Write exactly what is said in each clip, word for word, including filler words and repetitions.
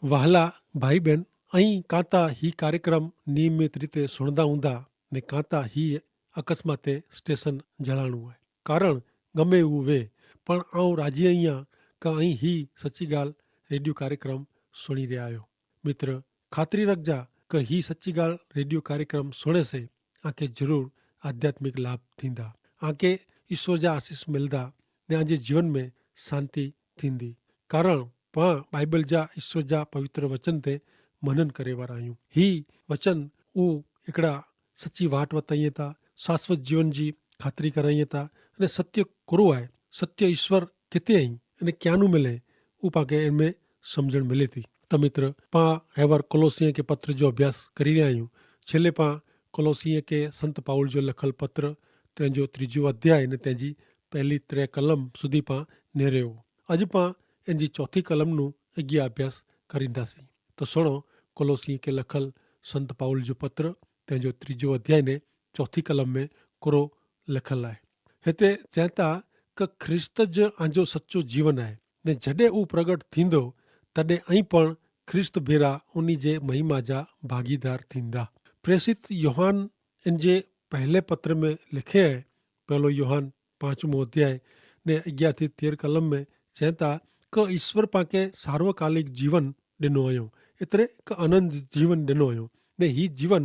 વહાલા ભાઈબેન, અહીં કાંતા હી કાર્યક્રમ નિયમિત રીતે સુણદા ઉંદા, ને કાંતા હી અકસ્માતે સ્ટેશન જણાણું હૈ. કારણ ગમે ઉવે, પણ આઉં રાજી અહિયા કે અહીં હી સચ્ચી ગાલ રેડિયો કાર્યક્રમ સુણી રહ્યા હો. મિત્ર, ખાતરી રખજા કે હી સચ્ચી ગાલ રેડિયો કાર્યક્રમ સુણે સે આંકે જરૂર આધ્યાત્મિક લાભ થીંદા, આંકે ઈશ્વર જા આશીસ મિલદા, ને આજે જીવન મેં શાંતિ થીંદી. કારણ પાં બાઈબલ જા ઈશ્વર જા પવિત્ર વચન તે મનન કરેવારા આયું. હી વચન ઉં એકડા સચ્ચી વાટ વતાઈ થા, શાશ્વત જીવન જી ખાતરી કરાઈ થા. અને સત્ય કોરો આય, સત્ય ઈશ્વર કેતે અહીં અને ક્યાંનું મિલે, ઉપાકે એન મેં સમઝણ મિલે થી. તો મિત્ર, પાં હેવર કોલોસિયા કે પત્ર જો અભ્યાસ કરી રહ્યા આયું. છેલ્લે પાં કોલોસિયા કે સંત પાઉલ જો લખલ પત્ર, તેનજો ત્રીજો અધ્યાય ને તેનજી પહેલી ત્રે કલમ સુધી પાં નેરેવો. અજ પાં એનજી ચોથી કલમનું અગિયા અભ્યાસ કરીંદા સી. તો સુણો, કોલોસી કે લખલ સંત પાઉલ જો પત્ર, તેનજો ત્રીજો અધ્યાય ને ચોથી કલમ મેં કોરો લખલ આય. હેતા ચેંતા કે ખ્રિસ્ત જ આજો સચો જીવન આય, ને જડે ઉપરગટ થીંદો, તદે અહીં પણ ખ્રિસ્ત ભેરા ઉની જે મહિમા જા ભાગીદાર થીંદા. પ્રેસિત યોહાન એન જે પહેલે પત્ર મેં લિખે હૈ, પહેલો યોહાન પાંચમો અધ્યાય ને અગિયાર થી તેર કલમ મેં ચેંતા કે ઈસ્વર પાંકે સાર્વકાલિક જીવન ડેનો અયો, એતરે કે અનંત જીવન ડેનો અયો. ને હી જીવન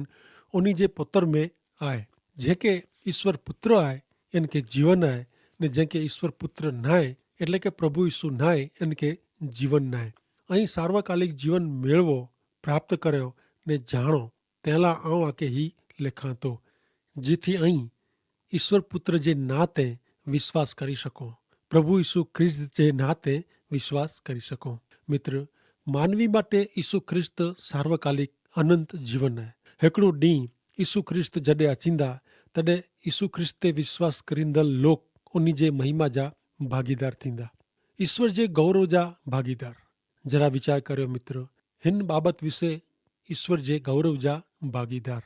ઓની જે પત્ર મેં આય. જેંકે ઈસ્વર પુત્ર આય એનકે જીવન આય, ને જેંકે ઈસ્વર પુત્ર નાય, એટલે કે પ્રભુ ઈસુ નાય, એનકે જીવન નાય. અહીં સાર્વકાલિક જીવન મેળવો, પ્રાપ્ત કર્યો ને જાણો, તેલા આવ આકે હી લેખાતો, જેથી અહીં ઈસ્વર પુત્ર જે નાતે વિશ્વાસ કરી શકો, પ્રભુ ઈસુ ખ્રિસ્ત જે નાતે વિશ્વાસ કરી શકો. મિત્ર, માનવી માટે ઈસુ ખ્રિસ્ત સાર્વકાલિક અનંત જીવન હૈ. હેકડો દી ઈસુ ખ્રિસ્ત જડે અચિંદા, તદે ઈસુ ખ્રિસ્તે વિશ્વાસ કરીંદલ લોક ઉની જે મહિમા જા ભાગીદાર થીંદા, ઈસ્વર જે ગૌરવ જા ભાગીદાર. જરા વિચાર કર્યો મિત્ર, હિન બાબત વિશે ઈસ્વર જે ગૌરવ જા ભાગીદાર.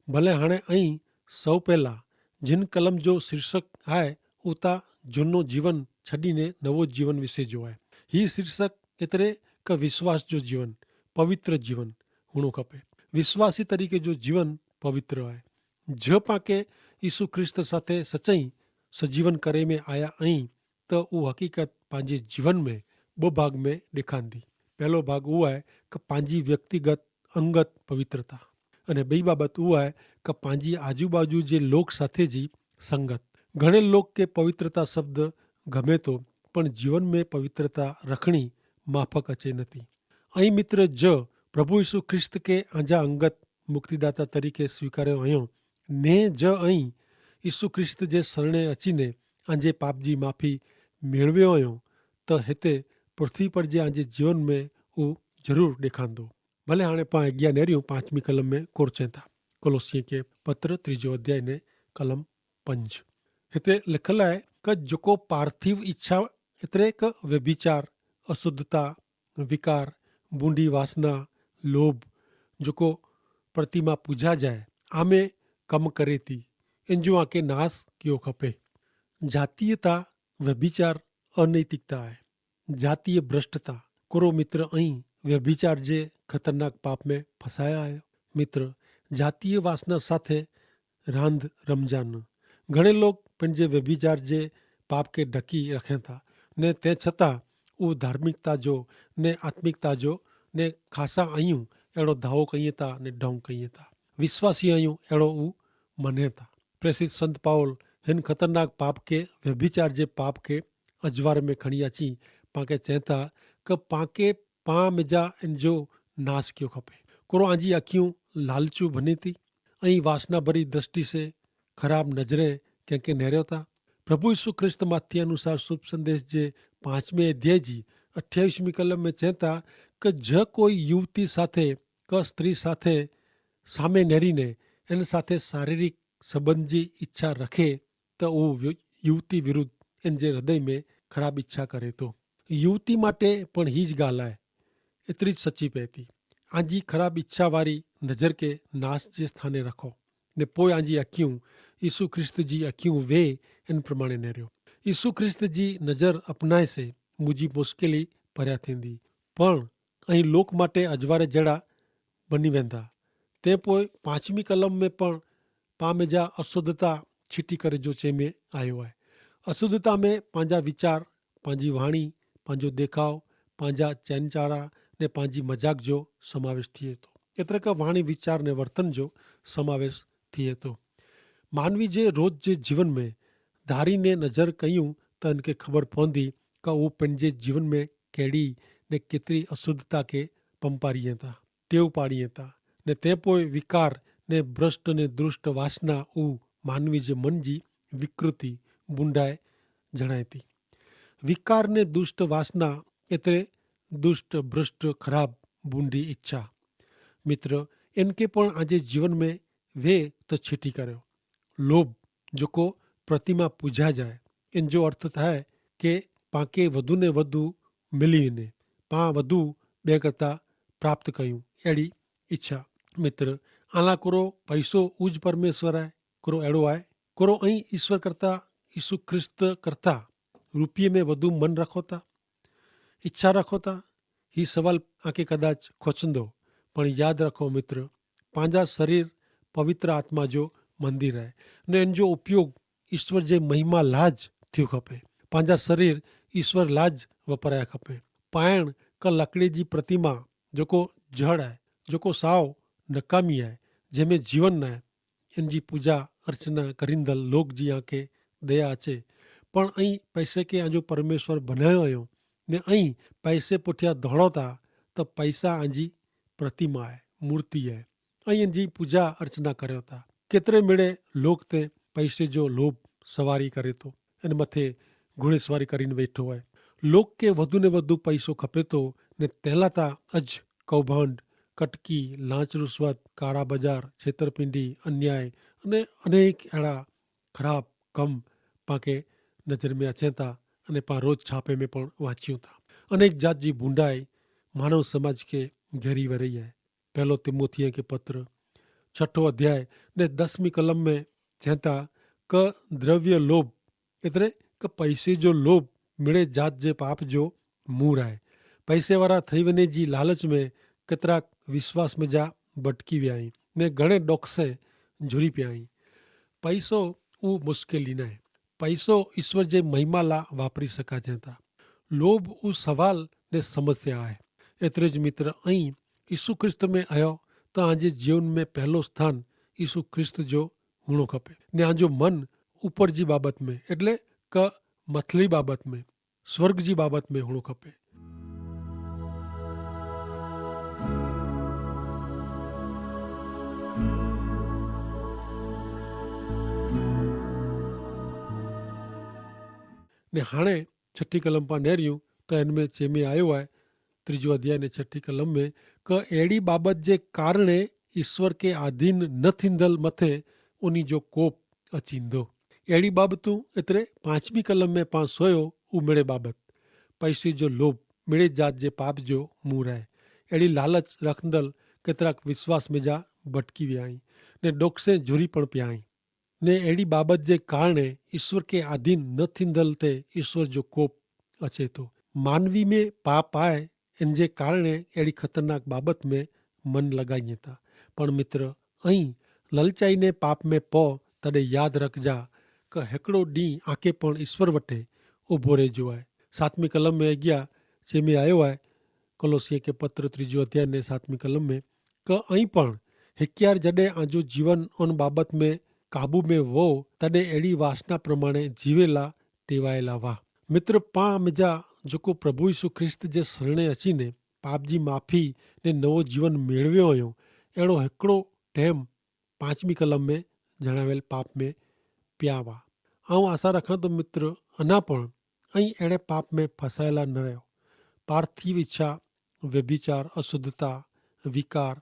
ભલે હણે અહીં સૌ પહેલા જિન કલમ જો શીર્ષક આય, ઉતા જુનો જીવન છડીને નવો જીવન વિશે જો આય. હી શીર્ષક એતરે કે વિશ્વાસ જો જીવન, પવિત્ર જીવન હુણો ખપે. વિશ્વાસી તરીકે જો જીવન પવિત્ર આય. જો પાંકે ઈસુ ખ્રિસ્ત સાથે સચાઈ સજીવન કરે મેં આયા અહીં, તો ઉહ હકીકત પાંજે જીવન મેં બહ ભાગ મેં દેખાંદી. પહેલો ભાગ ઉહ આય કે પાંજી વ્યક્તિગત અંગત પવિત્રતા, અને બઈ બાબત ઉહ આય કે પાંજી આજુબાજુ જે લોક સાથે જી સંગત. ઘણે લોક કે પવિત્રતા શબ્દ ગમે તો, પણ જીવન મેં પવિત્રતા રખણી માફક અચે નથી. અહીં મિત્ર, જ પ્રભુ ઈસુ ખ્રિસ્ત કે આજા અંગત મુક્તિદાતા તરીકે સ્વીકાર્યો અયો, ને જ અહીં ઈસુ ખ્રિસ્ત જે સરણે અચીને આજે પાપજી માફી મેળવ્યો અયો, તો હેતે પૃથ્વી પર જે આજે જીવન મેં ઉં જરૂર દેખાંદો. ભલે હાણે પાં અજ્ઞા નેર્યું પાંચમી કલમ મેં કોરચેતા, કોલોસિયે કે પત્ર ત્રીજો અધ્યાય ને કલમ પંજ. હેતે લેખલ આય કે જોકો પાર્થિવ ઇચ્છા એતરે કે વ્યભિચાર, અશુદ્ધતા, વિકાર, બૂંડી વાસના, લોભ, જોકો પ્રતિમા પૂજા જાય આમે કમ કરે તી, એન જો આકે નાસ કિયો ખપે. જાતીયતા, વ્યભિચાર, અનૈતિકતા આય. જાતીય ભ્રષ્ટતા, કોરો મિત્ર અહીં વ્યભિચાર જે ખતરનાક પાપ મેં ફસાયા આય. મિત્ર, જાતીય વાસના સાથે રાંધ રમજાન. ઘણે લોક પણ જે વ્યભિચાર જે પાપ કે ઢકી રખેતા, ને તે છતાં ઉં ધાર્મિકતા જો, ને આત્મિકતા જો, ને ખાસા અયું એડો ધાવો કહિયે તા ને ઢોંગ કહિયે તા, વિશ્વાસી અયું એડો ઉં મને તા. પ્રેસિત સંત પાઉલ હેન ખતરનાક પાપ કે વ્યભિચાર જે પાપ કે અજવાર મેં ખણિયા ચી પાંકે ચેતા કે પાંકે પાં મેજા એન જો નાસ કિયો ખપે. કોરો આજી અખિયું લાલચુ ભને તી, અહીં વાસના ભરી દ્રષ્ટિ સે ખરાબ નજરે કેંકે નેર્યો તા. પ્રભુ ઈસુ ખ્રિસ્ત માથી અનુસાર શુભ સંદેશ જે પાંચમે અધ્યાય જી અઠ્યાવીસમી કલમ મેં ચેતા કે જે કોઈ યુવતી સાથે કે સ્ત્રી સાથે સામે નેરીને એન સાથે શારીરિક સંબંધ જી ઇચ્છા રખે, તો ઉં યુવતી વિરુદ્ધ એન જે હૃદય મેં ખરાબ ઇચ્છા કરે તો. યુવતી માટે પણ હી જ ગાલ આય. એતરી જ સચી પૈતી. આજી ખરાબ ઇચ્છા વારી નજર કે નાસ જે સ્થાને રખો, ને પોય આજી અખ્યું ઈસુ ખ્રિસ્ત જી અખ્યું વે એન પ્રમાણે નેર્યો. ઈસુ ખ્રિસ્ત જી નજર અપનાય સે મુજી મુશ્કેલી ભર્યા થીંદી, પણ અહીં લોક માટે અજવારે જેડા બની વેંધા. તે પોય પાંચમી કલમ મેં પણ પામે જા અશુદ્ધતા છીટી કરે જો ચેમે આયો હૈ. અશુદ્ધતા મેં પાંજા વિચાર, પાંજી વાણી, પાંજો દેખાવ, પાંજા ચેનચારા ને પાંજી મજાક જો સમાવેશ થિયે તો. એતરે કે વાણી વિચાર ને વર્તન જો સમાવેશ થિયે તો. માનવી જે રોજ જે જીવન મેં ધારી ને નજર કહ્યું તો એનકે ખબર પોંધી કે ઉપને જે જીવન મેં કેડી ને કેતરી અશુદ્ધતા કે પંપારી હતા, ટેવ પાડી હતા. ને તે પોય વિકાર ને ભ્રષ્ટ ને દુષ્ટ વાસના ઉ માનવી જે મન જી વિકૃતિ બુંડાએ જણાયતી. વિકાર ને દુષ્ટ વાસના એતરે દુષ્ટ ભ્રષ્ટ ખરાબ બુંડી ઇચ્છા. મિત્ર, એનકે પણ આજે જીવન મેં વે તો છીટી કર્યો. લોભ જોકો પ્રતિમા પૂજા જાય, એન જો અર્થ થા હૈ કે પાંકે વધુ ને વધુ મિલી ને પાં વધુ બે કરતા પ્રાપ્ત કહ્યું એડી ઇચ્છા. મિત્ર, આલા કોરો પૈસો ઉજ પરમેશ્વર આય? કોરો એડો આય? કોરો અહીં ઇશ્વર કરતા, ઇશુ ખ્રિસ્ત કરતા રૂપિયે મેં વધુ મન રખોતા, ઇચ્છા રખોતા? હી સવાલ આકે કદાચ ખોચંદો. પણ યાદ રખો મિત્ર, પાંજા શરીર પવિત્ર આત્મા જો મંદિર હૈ, ને એન જો ઉપયોગ ઇશ્વર જે મહિમા લાજ થ્યુ ખપે. પાંજા શરીર ઇશ્વર લાજ વપરાયા ખપે. પાયણ કા લકડે જી પ્રતિમા જોકો જડ હૈ, જોકો સાવ નકામી હૈ, જેમે જીવન નાય, એન જી પૂજા અર્ચના કરીંદલ લોક જી આંકે દયા છે. પણ અહીં પૈસે કે આજો પરમેશ્વર બનાયો અયો, ને અહીં પૈસે પુઠ્યા ધોડો તા, તો પૈસા આજી પ્રતિમા હૈ, મૂર્તિ હૈ. અહીં એન જી પૂજા અર્ચના કર્યો તા. કેતરે મેળે લોક તે પૈસે જો લોભ સવારી કરે તો, અને મતે ઘોડેસવારી કરીને વેઠો હૈ. લોક કે વધુ ને વધુ પૈસો ખપે તો, ને તેલા તા અજ કૌભાંડ, કટકી, લાંચ રુશ્વત, કાળા બજાર, છેતરપિંડી, અન્યાય અને અનેક એડા ખરાબ કમ પાંકે નજર મેં અચેતા. અને પાં રોજ છાપે મેં પણ વાંચ્યું તા. અનેક જાત જી ભૂંડાઈ માનવ સમાજ કે ઘેરી વરહી હૈ. પહેલો તિમોથિયે કે પત્ર છઠો અધ્યાય ને દસમી કલમ મેં ચેંતા કે દ્રવ્ય લોભ એતરે કે પૈસે જો લોભ મેળે જાત જે પાપ જો મૂર આય. પૈસે વારા થઈ વને જી લાલચ મેં કેતરાક વિશ્વાસ મેં જા ભટકી વ્યાઈ ને ઘણે ડોકસે ઝુરી પ્યાઈ. પૈસો ઉં મુશ્કેલી નાય. પૈસો ઈસ્વર જે મહિમા લા વાપરી સકાજે થા. લોભ ઉં સવાલ ને સમસ્યા આય. એતરે જ મિત્ર, અહીં ઈસુ ખ્રિસ્ત મેં અયો તો આજે જીવન મેં પહેલો સ્થાન ઈસુ ખ્રિસ્ત જો હુણો ખપે. ને આજો મન ઉપરજી બાબત મેં એટલે કે મથલી બાબત મેં સ્વર્ગ જી બાબત મેં હુણો ખપે. ને હાણે છઠી કલમ પા નેર્યું તો એન મેં ચેમે આયો હૈ ત્રીજો અધ્યાય ને છઠી કલમ મેં કે એડી બાબત જે કારણે ઈસ્વર કે આધીન ન થીંદલ મતે ઉની જો કોપ અચીંદો. એડી બાબતું એતરે પાંચમી કલમ મેં પાંચ સોયો ઉમેડે બાબત પૈસે જો લોભ મેડે જાત જે પાપ જો મું રહે. એડી લાલચ રખંદલ કેતરાક વિશ્વાસ મેં જા ભટકી વ્યાઈ ને ડોકસે જોરી પણ પ્યાઈ. ને એડી બાબત જે કારણે ઈસ્વર કે આધીન ન થીંદલ તે ઈસ્વર જો કોપ અચેતો. માનવી મેં પાપ આય એન જે કારણે એડી ખતરનાક બાબત મેં મન લગાઈ તા. પણ મિત્ર, અહીં લલચાઈ ને પાપ મેં પો તદે યાદ રખજા કે હેકડો દી આકે પણ ઈસ્વર વટે ઉભો રહે જો આય. સાતમી કલમ મેં અગિયા સેમી આયો આય. કલોસિયા કે પત્ર ત્રીજો અધ્યાય ને સાતમી કલમ મેં કે અહીં પણ હેક્યાર જડે આજો જીવન અન બાબત મેં કાબુ મેં વો તદે એડી વાસના પ્રમાણે જીવેલા ટેવાયેલા વાહ. મિત્ર, પા મેજા જોકો પ્રભુ ઈસુ ખ્રિસ્ત જે સરણે અચીને પાપજી માફી ને નવો જીવન મેળવ્યો અયો એડો હેકડો ટેમ પાંચમી કલમ મેં જણાવેલ પાપ મેં પ્યાવા. આઉં આશા રખાં તો મિત્ર, અના પણ અહીં એડે પાપ મેં ફસાયેલા ન રહ્યો. પાર્થિવ ઇચ્છા, વ્યભિચાર, અશુદ્ધતા, વિકાર,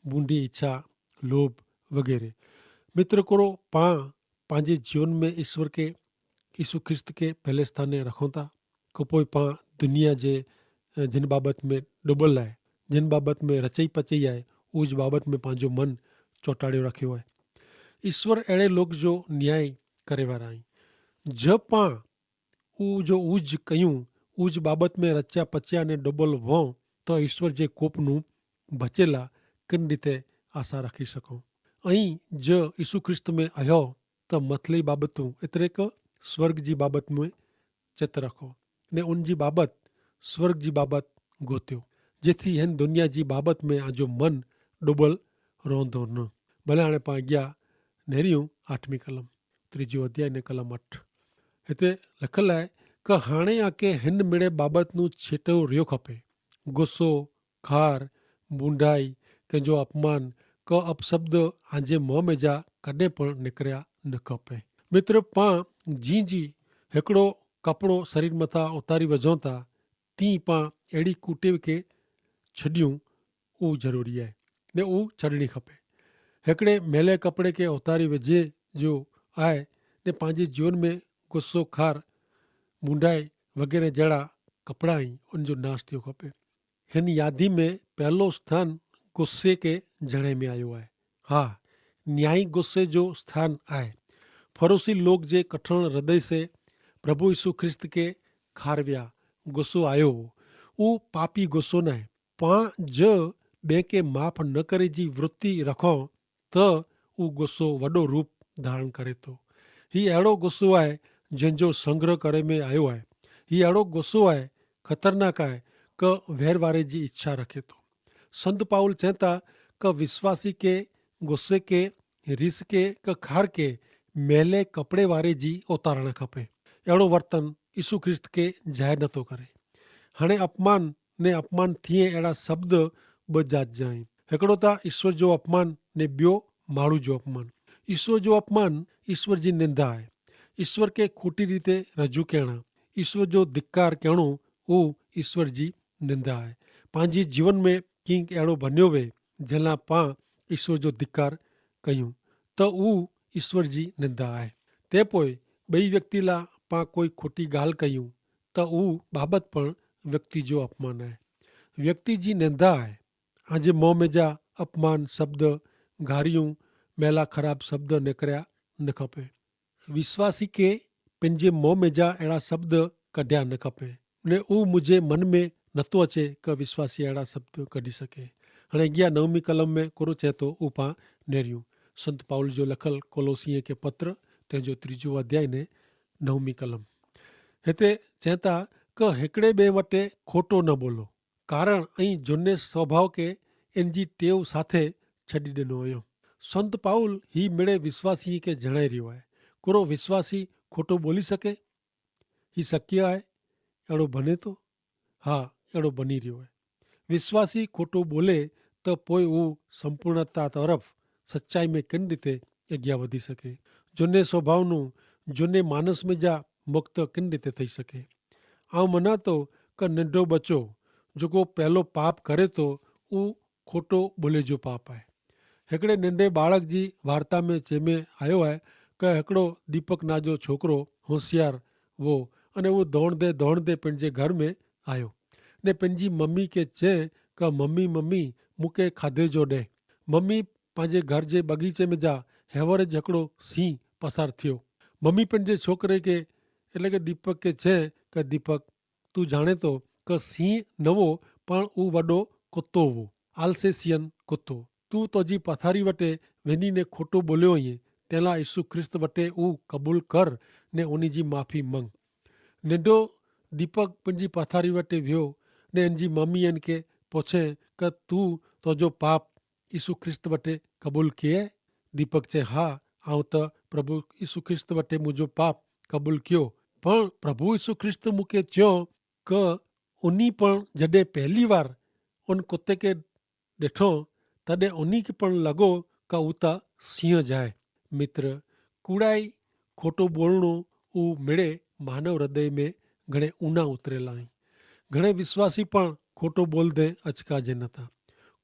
બૂંડી ઇચ્છા, લોભ વગેરે. મિત્ર, કોરો પા પાંજે જીવન મેં ઈસ્વર કે ઈસુ ખ્રિસ્ત કે પહેલે સ્થાને રખોતા? કપોઈ પા દુનિયા જે જિન બાબત મેં ડોબલ આય, જિન બાબત મેં રચાઈ પચાઈ આય, ઉજ બાબત મેં પાંજો મન ચોટાડ્યો રાખ્યો આય. ઈસ્વર એડે લોક જો ન્યાય કરેવારા આય. જબ પા ઉ જો ઉજ કહ્યું ઉજ બાબત મેં રચ્યા પચ્યા ને ડોબલ વો તો ઈસ્વર જે કોપનું ભચેલા કિન રીતે આશા રાખી શકો? અહીં જ ઈસુ ખ્રિસ્ત મેં અયો તો મથલી બાબતું એતરે કે સ્વર્ગ જી બાબત મેં ચેત રાખો, ને ઉન જી બાબત સ્વર્ગ જી બાબત ગોત્યો, જેથી હેન દુનિયા જી બાબત મેં આજો મન ડોબલ રોંધો ન. ભલે હાણે પાં અગિયા નેર્યું આઠમી કલમ, ત્રીજો અધ્યાય ને કલમ અઠ. હેતા લખલ આય કે હાણે આકે હેન મેળે બાબતનું છેટો રહ્યો ખપે. ગુસ્સો, ખાર, બુંડાઈ, કે જો અપમાન, કે અપશબ્દ આજે મોં મેં જા કદે પણ નેકર્યા ન ખપે. મિત્ર, પાં જી જી હેકડો કપડો શરીર મતા ઉતારી વજોતા તી પાં એડી કૂટે કે છડ્યું ઉ જરૂરી આય, ને ઉ છડણી ખપે. હેકડે મેલે કપડે કે ઉતારી વજે જો આય, ને પાંજી જીવન મેં ગુસ્સો, ખાર, મુંડાઈ વગેરે જેડા કપડા હી ઉન જો નાસ થયો ખપે. હેન યાદી મેં પહેલો સ્થાન ગુસ્સે કે જણાઈ મેં આયો આય. હા, ન્યાયી ગુસ્સે જો સ્થાન આય. ફરોસી લોગ જે કઠણ હૃદય સે પ્રભુ ઈસુ ખ્રિસ્ત કે ખારવ્યા ગુસ્સો આયો હો, ઉ પાપી ગુસ્સો નાય. પાં જ બેંકે માફ ન કરે જી વૃત્તિ રખો, તો ઉ ગુસ્સો વડો રૂપ ધારણ કરે તો. હી એડો ગુસ્સો આય જેન જો સંગ્રહ કરે મેં આયો આય. હી એડો ગુસ્સો આય, ખતરનાક આય, કે વહેરવારે જી ઇચ્છા રખે તો. સંત પાઉલ ચેતા કે વિશ્વાસી કે ગુસ્સે કે, રિસ કે કે ખાર કે મેલે કપડે વારે જી ઓતારણ ખપે. એડો વર્તન ઈસુ ખ્રિસ્ત કે જાહેર નતો કરે. હણે અપમાન ને અપમાન થિયે એડા શબ્દ બજાત જાઈ. હેકડો તા ઈસ્વર જો અપમાન ને બ્યો માણુ જો અપમાન. ઈસ્વર જો અપમાન ઈસ્વર જી નિંદા હૈ. ઈસ્વર કે ખોટી રીતે રજૂ કહેણા, ઈસ્વર જો ધિક્કાર કહેણો, ઉ ઈસ્વર જી નિંદા હૈ. પાંજી જીવન મેં કિંક એડો ભન્યો વે જેલા પાં ઈસ્વર જો ધિક્કાર કહ્યું, તો ઉ ઈસ્વર જી નિંદા હૈ. તે પોય બઈ વ્યક્તિ લા પાં કોઈ ખોટી ગાલ કહ્યું, તો ઉ બાબત પણ વ્યક્તિ જો અપમાન હૈ. વ્યક્તિ જી નિંદા હૈ. આજે મોં મેં જા અપમાન શબ્દ, ગારિયું, મેલા ખરાબ શબ્દ નેકર્યા ન ખપે. વિશ્વાસી કે પન જે મોં મેં જા એડા શબ્દ કઢ્યા ન ખપે. ને ઉ મુઝે મન મેં નતો અચે કે વિશ્વાસી એડા શબ્દ કઢી સકે. હણે અગિયા નવમી કલમ મેં કોરો ચેતો ઉપા નેર્યું. સંત પાઉલ જો લખલ કોલોસિયે કે પત્ર, તેજો ત્રીજો અધ્યાય ને નવમી કલમ. હેતા ચેતા કે હેકડ઼ે બે વટે ખોટો ન બોલો. કારણ અહીં જોને સ્વભાવ કે એનજી ટેવ સાથે છડી દેનો અયો. સંત પાઉલ હી મેળે વિશ્વાસી કે જણાઈ રહ્યો હૈ. કોરો વિશ્વાસી ખોટો બોલી શકે? હી શક્ય હૈ? એડો ભને તો? હા, એડો ભની રહ્યો હૈ. વિશ્વાસી ખોટો બોલે તો પોય ઉં સંપૂર્ણતા તરફ સચ્ચાઈ મેં કેન રીતે અજ્ઞા વધી શકે? જોને સ્વભાવનું જોને માનસ મેં જા મુક્ત કેન રીતે થઈ શકે? આવ મનાતો કે નેંધો બચો જોકો પહેલો પાપ કરે તો ઉં ખોટો બોલે જો પાપ આય. હેકડ઼ે નેંધે બાળક જી વાર્તા મેં ચેમે આયો આય, કે હેકડો દીપક ના જો છોકરો હોશિયાર વો, અને ઉં ધોણ દે ધોણ દે પેનજે ઘર મેં આયો, ને પેનજી મમ્મી કે ચે, કે મમ્મી મમ્મી મુકે ખાધે જો દે. મમ્મી પાંજે ઘર જે બગીચે મેં જા હેવર જ હેકડો સિંહ પસાર થ્યો. મમ્મી પેનજે છોકરે કે એટલે કે દીપક કે ચે, કે દીપક, તું જાણે તો કે સિંહ નવો પણ ઉવડો કુત્તો વો, આલસેસિયન કુત્તો. તું તોજી પથારી વટે વેની ને ખોટો બોલ્યો હૈં, તેલા ઈસુ ખ્રિસ્ત વટે ઉં કબૂલ કર ને ઉની જી માફી મંગ. નેંધો દીપક પનજી પથારી વટે વ્યો ને એનજી મમ્મી એનકે પોછે, કે તું તોજો પાપ ઈસુ ખ્રિસ્ત વટે કબૂલ કિયે? દીપક ચે, હા, આઉં તો પ્રભુ ઈસુ ખ્રિસ્ત વટે મુજો પાપ કબૂલ કિયો. પણ પ્રભુ ઈસુ ખ્રિસ્ત મુકે ચ્યો કે ઉની પણ જડે પહેલી વાર ઉન કુત્તે કે દેઠો, તદે ઉની કે પણ લગો કે ઉતા સિંહ જાય. મિત્ર, કુડાઈ ખોટો બોલણો ઉં મેળે માનવ હૃદય મેં ઘણે ઉના ઉતરેલા હૈં. ઘણે વિશ્વાસી પણ ખોટો બોલ દે અચકા જે નતા.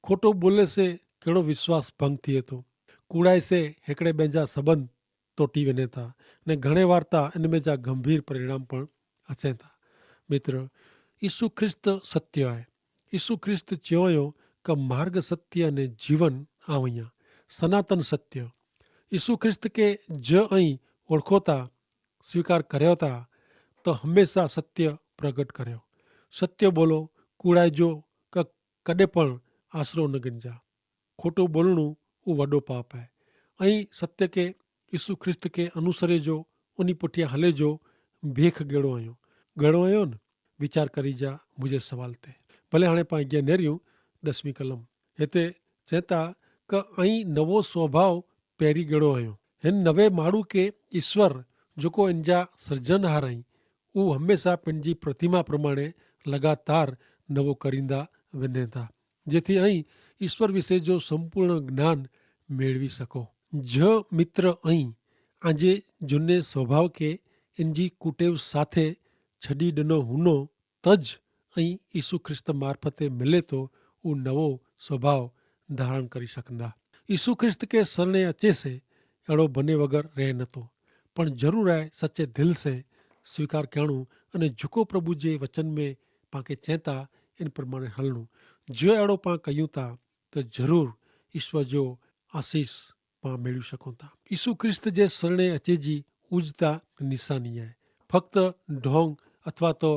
ખોટો બોલે સે કેડો વિશ્વાસ ભંગ થી હતો? કુડાઈ સે હેકડ઼ે બેંજા સંબંધ તોટી વેને થા, ને ઘણે વાર્તા એન મેં જા ગંભીર પરિણામ પણ અચે થા. મિત્ર, ઈસુ ખ્રિસ્ત સત્ય હૈ. ઈસુ ખ્રિસ્ત ચ્યોંયો કે માર્ગ સત્ય અને જીવન આવયા સનાતન સત્ય. ઈસુ ખ્રિસ્ત કે જ અહીં ઓળખોતા સ્વીકાર કર્યો તા, તો હંમેશા સત્ય પ્રગટ કર્યો. સત્ય બોલો, કુડાઈ જો કે કદે પણ આશરો ન ગિનજા. ખોટો બોલણું ઉં વડો પાપ હૈ. અહીં સત્ય કે ઈસુ ખ્રિસ્ત કે અનુસરે જો ઉની પુઠ્યા હલે જો ભેખ ગેડો આયો. ગેડો આયો ન? વિચાર કરી જા મુઝે સવાલ તે. ભલે હણે પાં અગિયા નેર્યું દસમી કલમ હેતા ચેતા કે અહીં નવો સ્વભાવ પેરી ગેડો આયો. હેન નવે માડૂ કે ઈસ્વર જોકો એનજા સર્જન હારાઈ ઉહ હમેંશા પેનજી પ્રતિમા પ્રમાણે લગાતાર નવો કરીંદા વેને થા, જેથી અહીં ઈસ્વર વિશે જો સંપૂર્ણ જ્ઞાન મેળવી શકો. જ મિત્ર અહીં આજે જુને સ્વભાવ કે એનજી કુટેવ સાથે છડી દનો હુનો તજ અહીં ઈસુ ખ્રિસ્ત મારફતે મિલે તો ઉહ નવો સ્વભાવ ધારણ કરી શકંદા. ઈસુ ખ્રિસ્ત કે સરણે અચે સે એડો બને વગર રહે નતો, પણ જરૂર આય સચે દિલ સે સ્વીકાર કહેણું અને જુકો પ્રભુ જે વચન મેં પાંકે ચેતા એન પ્રમાણે હલણું. જો એડો પાં કહ્યું તા તો જરૂર ઈસ્વર જો આશીસ પાં મેળવી શકો તા. ઈસુ ખ્રિસ્ત જે સરણે અચે જી ઉજતા નિશાની આય. ફક્ત ઢોંગ અથવા તો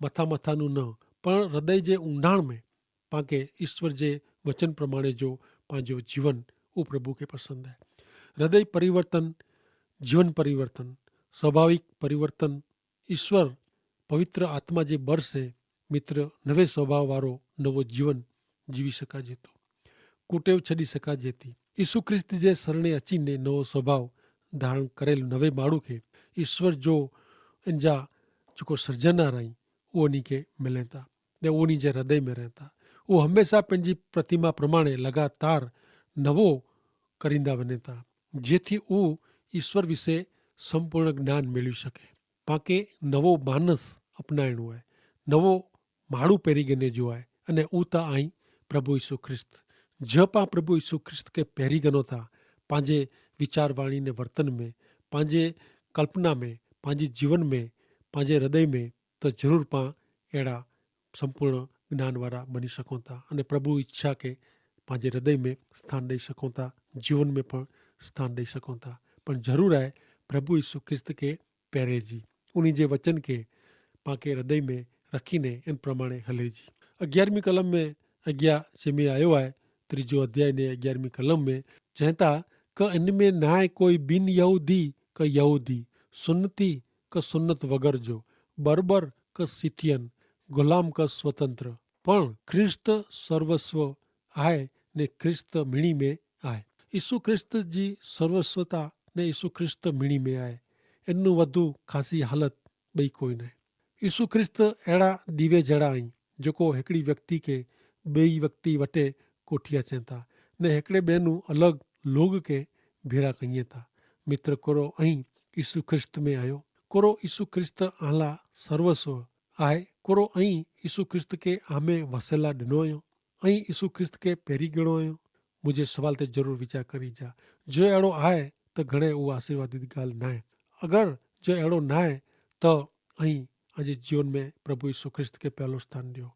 મથા મથાનું ન, પણ હૃદય જે ઊંડાણ મેં પાંકે ઈસ્વર જે વચન પ્રમાણે જો પાંજો જીવન ઉપ્રભુ કે પસંદ હૈ. હૃદય પરિવર્તન, જીવન પરિવર્તન, સ્વાભાવિક પરિવર્તન ઈસ્વર પવિત્ર આત્મા જે બરસે મિત્ર નવે સ્વભાવ વારો નવો જીવન જીવી શકાજે તો, કુટેવ છડી શકાજે તી. ઈસુ ખ્રિસ્ત જે સરણે અચીને નવો સ્વભાવ ધારણ કરેલ નવે માણૂ કે ઈસ્વર જો એનજા જોકો સર્જના રહી ઉની કે મિલેતા ને ઉની જે હૃદય મેં રહેતા. ઉહ હમેંશા પેનજી પ્રતિમા પ્રમાણે લગાતાર નવો કરીંદા વેનેતા, જેથી ઉહ ઈસ્વર વિશે સંપૂર્ણ જ્ઞાન મેળવી શકે. પાંકે નવો માનસ અપનાયણો આય, નવો માડૂ પેરી ગને જો આય. અને ઉતા આઈ પ્રભુ ઈસુ ખ્રિસ્ત. જો પાં પ્રભુ ઈસુ ખ્રિસ્ત કે પેરી ગનો થા પાંજે વિચારવાણી ને વર્તન મેં, પાંજે કલ્પના મેં, પાંજે જીવન મેં, પાંજે હૃદય મેં, તો જરૂર પાં એડા સંપૂર્ણ જ્ઞાન વારા બની શકો થા અને પ્રભુ ઇચ્છા કે પાંજે હૃદય મેં સ્થાન દઈ શકો થા, જીવન મેં પણ સ્થાન દઈ શકો થા. પણ જરૂર આય પ્રભુ ઈસુ ખ્રિસ્ત કે પહેરે જી ઉની જે વચન કે પાંકે હૃદય મેં રખીને એન પ્રમાણે હલે જી. અગિયારમી કલમ મેં અગિયા જેમે આયો આય ત્રીજો અધ્યાય ને અગિયારમી કલમ મેં ચેંતા કે એન મેં નાય કોઈ બિન યહૂદી કે યહૂદી, સુન્નતી કે સુન્નત વગર જો, બર્બર કે સિથિયન, ગુલામ કે સ્વતંત્ર, પણ ખ્રિસ્ત સર્વસ્વ આય ને ખ્રિસ્ત મિણી મેં આય. ઈસુ ખ્રિસ્ત જી સર્વસ્વતા ને ઈસુ ખ્રિસ્ત મિણી મેં આય. એનનું વધુ ખાસી હાલત બઈ કોઈ નાય. ઈસુ ખ્રિસ્ત એડા દીવે જેડા અહીં જોકો હેકડી વ્યક્તિ કે બઈ વ્યક્તિ વટે કોઠિયા ચેંતા ને હેકડ઼ે બેનું અલગ લોગ કે ભેરા કહિયે તા. મિત્ર કોરો અહીં ઈસુ ખ્રિસ્ત મેં આયો? કોરો ઈસુ ખ્રિસ્ત આલા સર્વસ્વ આય? કોરો અહીં ઈસુ ખ્રિસ્ત કે આમે વસેલા ડનો આયો? અહીં ઈસુ ખ્રિસ્ત કે પેરી ગણો આયો? મુઝે સવાલ તે જરૂર વિચાર કરી જા. જો એડો આય તો ઘણે ઉ આશીર્વાદિત ગાલ નાય. અગર જો એડો નાય તો અહીં આજે જીવન મેં પ્રભુ ઈસુ ખ્રિસ્ત કે પહેલો સ્થાન દ્યો.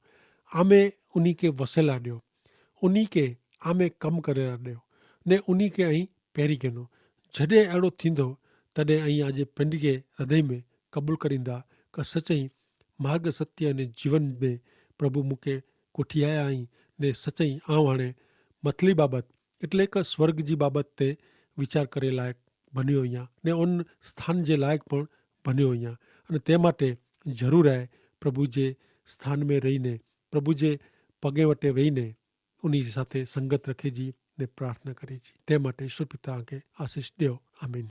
આમે ઉની કે વસેલા દ્યો, ઉની કે આમે કમ કરેલા દ્યો, ને ઉની કે અહીં પેરી ગનો. જડે એડો થીંદો તદે અહીં આજે પેંડ કે હૃદય મેં કબૂલ કરીંદા કે સચઈ માર્ગ સત્ય અને જીવન મેં પ્રભુ મુકે કોઠિયાયા અહીં. ને સચઈ આવ હણે મતલી બાબત એટલે કે સ્વર્ગ જી બાબત તે વિચાર કરે લાયક ભન્યો અહિયા ને ઉન સ્થાન જે લાયક પણ ભન્યો અહિયા. અને તે માટે જરૂર આય પ્રભુ જે સ્થાન મેં રહી ને પ્રભુ જે પગે વટે વહી ને ઉની સાથે સંગત રખે જી ને પ્રાર્થના કરે જી. તે માટે ઈસુ પિતા આંકે આશીસ દ્યો. આમીન.